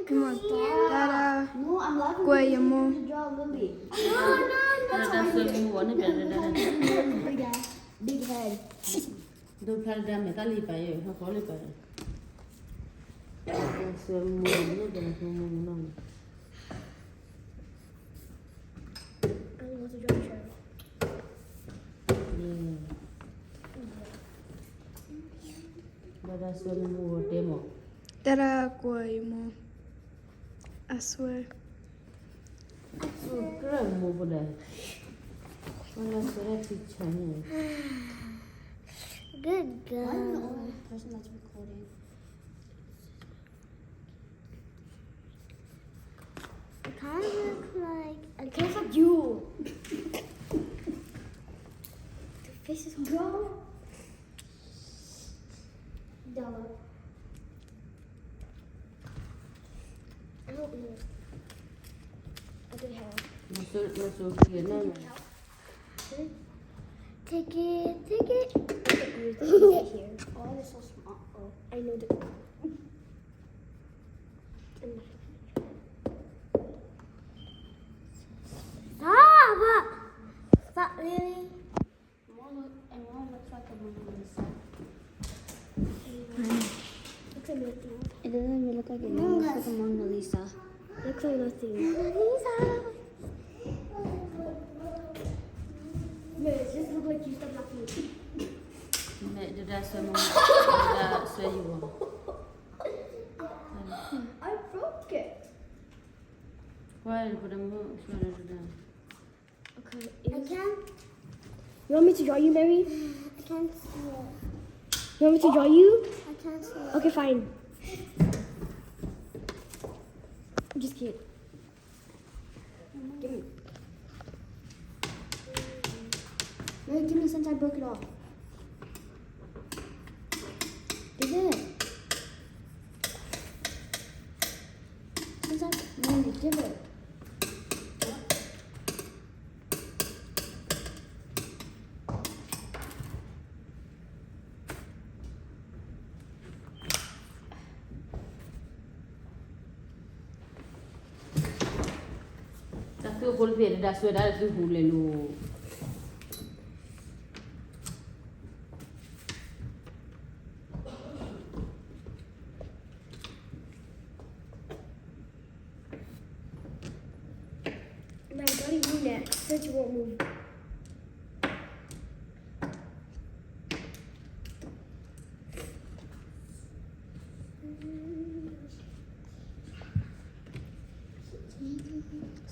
တၢ်ဒၣ်ကွဲးယမိၢ်. တၢ်ဒၣ်ဆွဲမူဝဲန့ၣ် ပျဲဒၣ် Big head. ဒိဖျါလၢဒၣ်မဲာ်တၢ်လံပာ်ယဲၢ် ဟီၣ်ဃီလံပာ်ယဲၢ်. တၢ်ဒၣ်ဆွဲမူဝဲန့ၣ် တၢ်ဒၣ်ဆွဲမူဝဲန့ၣ် I want to draw a turtle. Yeah. တၢ်ဒၣ်ဆွဲမူဝဲတဲမး. တၢ်ဒၣ်ကွဲးယမိၢ်. I swear. အိၣ်ကြၢးမိၢ်ဖိဒၣ်, ဝဲလၢဆွဲဒၣ်ထံဆါန့ၣ်. Good girl. Why am I the only person that's recording? It kind of looks like, it kind of like you. The face is, bro. Della. I don't know. I don't have. Take it, take it. I don't know if you can get here. Oh, this is so small. Oh, I know the. Stop! Stop, Lily. It doesn't really look like it. It looks like a Mona Lisa. Looks like nothing. Mona Lisa. Look, it just look like you stop laughing. မ့ၢ်ဒၣ်ဆွဲမူ, ဒၣ်ဆွဲယဝၤ. I broke it. Why? Okay. I can't. You want me to draw you, Mary? I can't see it. You want me to draw you? I can't see it. Okay, fine. Just kidding. Give me. Mary, give me since I broke it off. Give it. Since I, Mary, give it. တၢ်သူၣ်ဖိတဖျဲးတဒၣ်ဆွဲဒၣ်လၢသုဟူးလဲၤလိၤ. My body won't net, such won't move.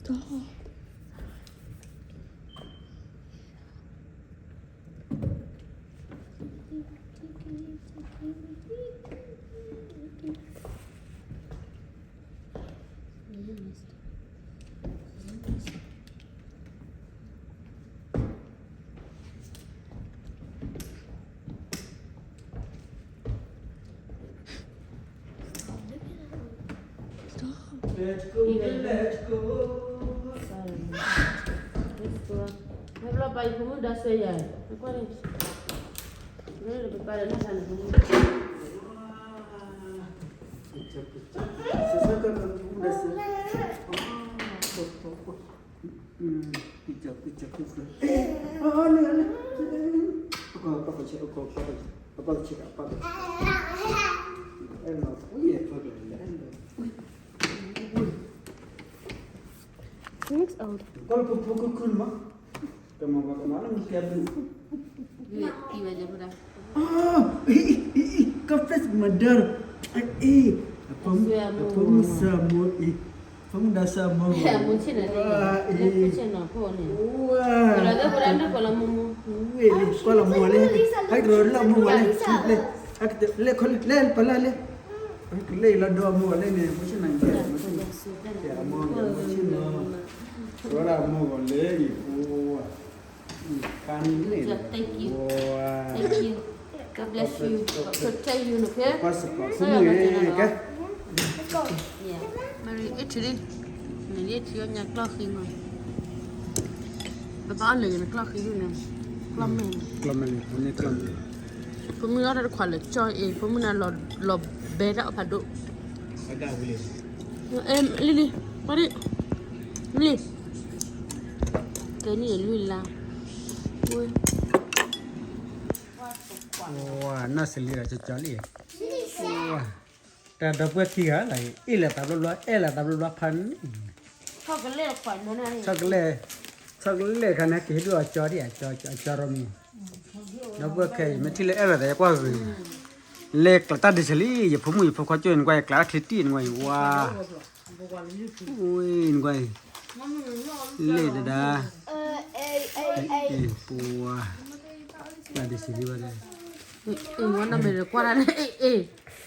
Stop. Stop. Let's go, let's go. ဟဲဘျီပာ်ယဖိမုၣ်ဒါဆွဲယၤ, ကွၢ်န့ၣ်, ပပာ်လၢနသးန့ၣ်ဖိမုၣ်. It looks old. ကမၤကမၤလၢမူကဲဘျုး. ကဖျက်မဒၢ, အဖိမုၣ်စၢ်မိၢ်အံၤ, ဖိမုၣ်ဒါစၢ်မိၢ်, ဝဲ, ကွၢ်လီၤမိၢ်ဝဲလဲၣ်, ဟဲက့ၤလီၤလၢမိၢ်ဝဲလဲၣ်, လဲၤခီလဲၣ်, လဲၤပလၢ်လဲၣ်, လဲၤလီၤဒီးမိၢ်ဝဲလဲၣ်န့ၣ်, မိၢ်ဆ့ၣ်နီၤ, မိၢ်ဆ့ၣ်နီၤ, ဝဲဒၣ်မိၢ်ဂီၤလဲၣ်အံၤ, အိၣ်ဝဲ Thank you. Thank you. God bless you. God protect you, okay? Mary, အ့ၣ်ထံလံ, နလံထံအီၣ်ညါကျီၢ်ဃံမး, ပဘၣ်အီၣ်လၢနကျီၢ်ဃံဒ်န့ၣ်, ကျီၢ်မဲာ်, ဖိမုၣ်အီၣ်တၢ်တခွးလၢာ်ကၠီအံၤ, ဖိမုၣ်န့ၣ်လီၤဘဲတၢ်အီၣ်ဖးဒိၣ်. အဲ လံလံ ပှၤဒံ လံ ကဲနံၣ်အလွံၢ်လါ ဝဲ ဝါ နီၢ်စလံဒီးကၠီကၠီလံ ဝါ တၢ်ဒီပုၢ်ဝဲၢ်ခံဂၤလီၤ အ့ၣ်လိာ်သးဘျီဘျီ အဲၣ်လိာ်သးဘျီဘျီဖးန့ၣ် chocolate ခါန့ၣ် ကဟ့ၣ်ဒုးအကၠီဒံး အကၠီရီမံၤ ဒီပုၢ်ဝဲၢ်ခဲအံၤ မ့ၢ်ထံၣ်လၢအဲၣ်လိာ်သးယကွၢ်ဂ့ၤ လဲၤကျးတၢ်ဒံးဆဲးလံ ယဖိမုၣ်ယဖိခွါကၠိၣ်နကွၢ် ယကျးထံတံၢ်နကွၢ် ယဝါ နကွၢ် လဲၤတဒါ ပဝါ ကျးဒံးဆဲးလံဘၣ်ဒီး ဝဲနီၢ်မ့ၢ်တကွၢ်တၢ်န့ၣ် အ့ၣ်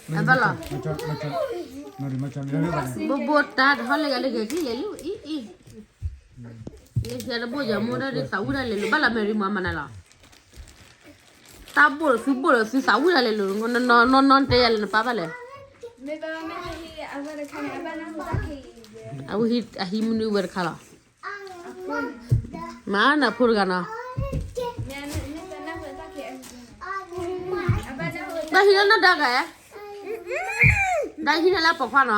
အဘၣ်လီၤ ဘိဘိတၢ်တဟီၣ်လၢဂၤလၢဂ့ၤကလံလဲၤလံ အံၤ အံၤ ယဲၢ်တဘိၣ်ယမူဒါဒ်သးဝံၣ်ဒၣ်လဲၤလိာ် ဘၣ်လီၤ မဲရံမၤမနုၤလီၤ တၢ်ဘိၣ်ဒီးသုဘိၣ်ဒီးသုသးဝံၣ်ဒၣ်လဲၤလိာ် နီၢ်နီၢ်တဲယၤလဲၤနပၢ်ဘၣ်လဲၣ် အဝဲဟံးမနုၤဝဲတခါလီၤ မၤနၢ်ဖိတဂၤနီၤ တၢ်ဟံးလၢနဒါဂၤ တၢ်ဟံးန့ၢ်လၢပိာ်ခွါနီၤ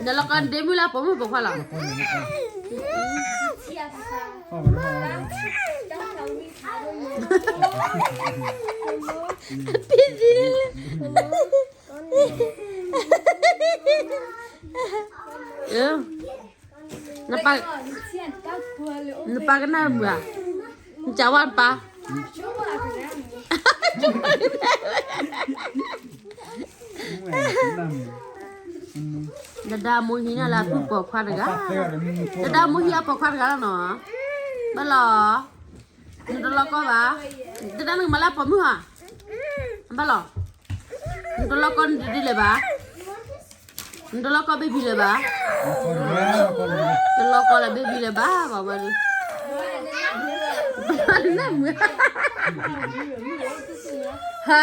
နလီၤကီဒ့မုၢ်လၢပိာ်မုၣ်ပိာ်ခွါလီၤ တံဒ်လဲၣ် နပၢ်ကနၣ်မုာ်ဧါ နကဝၢ်နပၢ် နဒါမိၢ်ဟံးန့ၢ်လၢအပုၢ်ပိာ်ခွါတဂၤ နဒါမိၢ်ဟံးအပိာ်ခွါတဂၤလီၤနီၤ ဘၣ်လီၤ နတလီၤကီဘၣ် တဒါနကမၤလၢပိာ်မုၣ်ဧါ ဘၣ်လီၤ နတလီၤကီနတဒ်လဲၣ်ဘၣ် နတလီၤကီ baby လၢၤဘၣ် တလီၤကီလၢ baby လၢၤဘၣ် ဘၣ်ဝဲဒၣ် နမုာ် ဟါ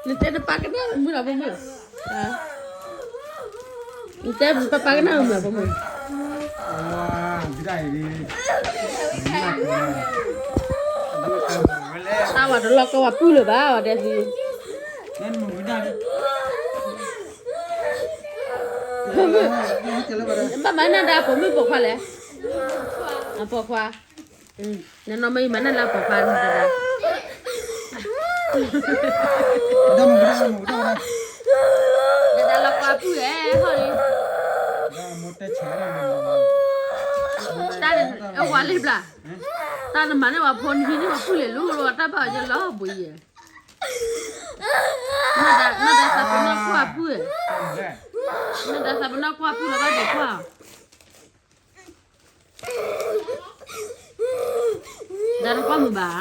နတဲနပၢ်ကနၣ်မုာ်လီၤ ဖိမုၣ် နတဲပပၢ်ကနၣ်မုာ် ဖိမုၣ် တၢ်ဝဲတလီၤကီဝဲပုၢ်လၢၤဘၣ် ဝဲတဲသံ ဘၣ်မၤနၢ်ဒါပိာ်မုၣ်ပိာ်ခွါလဲၣ် အပိာ်ခွါ နနီၢ်မ့ၢ်မၤနၢ်လၢပိာ်ခွါ တဒါလီၤကီပုၢ်ဧဲ ဟီၣ်လံ တၢ်အဝၤလံဘျါ တၢ်နမၤန့ၢ်ဝဲဖိနဟံးန့ၢ်ဝဲပုၢ်လဲၤလိၤလိၤ တၢ်ဘၣ်အီၤယလီၤဘှံးယဲ နဒါသးပနီၣ်ကွၢ်ပုၢ်ဧဲ နဒါသးပနီၣ်ကွၢ်ပုၢ်လီၤဘၣ်ဒီးကွၢ် ဒါနကွၢ်မုာ်ဘၣ်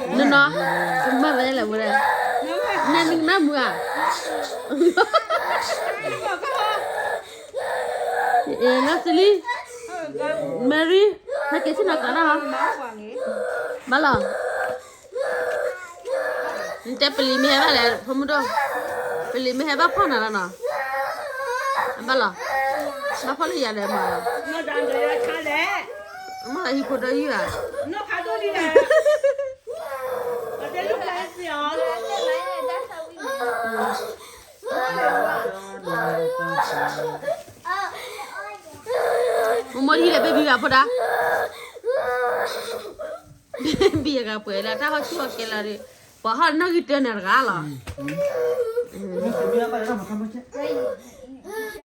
နနီၤ မၤဝဲလဲၣ်ဝဲလဲၣ် နနကနၣ်မုာ်ဧါ နစလံ Mary ဟဲက့ၤဆ့ၣ်နီၤကးဒၣ်ဟီ ဘၣ်လီၤ နတဲပလံၤမ့ၢ်ဟဲဘၣ်လဲၣ် ဖိမုၣ်ဒိၣ် ပလံၤမ့ၢ်ဟဲဘၣ်ဖီၣ်နၤလီၤနီၤ အဘၣ်လီၤ ဘၣ်ဖီၣ်လၢယၤဒီးမၤလီၤ မ့ၢ်ဟံၣ်ဖိဒီးယုၢ်ဧါ မိၢ်မိၢ်ဟံးလၢ baby ဂၤဖိဒါ baby ဂၤပှဲၤလၢတၢ်ဟီၣ်ဆူၣ်ဟီၣ်ကဲလၢာ်ဒီး ပှၤဟီၣ်နီၣ်ဂံၢ်တၢန့ၣ်တဂၤလီၤ